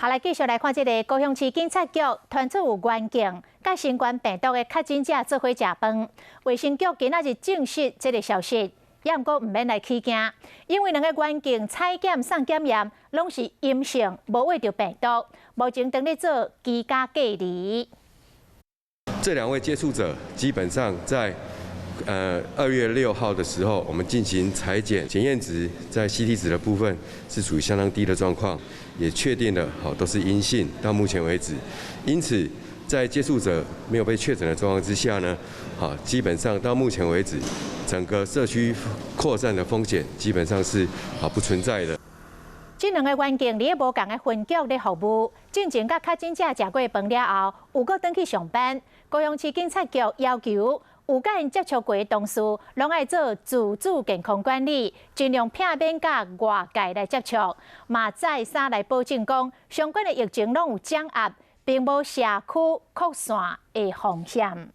好，來繼續來看這个高雄市警察局傳出有員警佮新冠病毒的確診者做伙食飯，衛生局今仔日證實這个消息，也毋過毋免來起驚，因為兩个員警採檢送檢驗攏是陰性，無秽著病毒，目前正咧做居家隔離。這兩位接觸者基本上在2月6號的時候，我們進行採檢，檢驗值在 CT 值的部分是屬於相當低的狀況，也確定了好都是陰性。到目前為止，因此在接觸者沒有被確診的狀況之下呢，好，基本上到目前為止，整個社區擴散的風險基本上是好不存在的。這兩个員警佇咧無仝的分局咧服務，進前佮確診者食過飯了後，有閣轉去上班。高雄市警察局要求有佮𪜶接觸過的同事，攏愛做自主健康管理，盡量避免佮外界來接觸。嘛再三來保證講，相關的疫情攏有掌握，並無社區擴散的風險。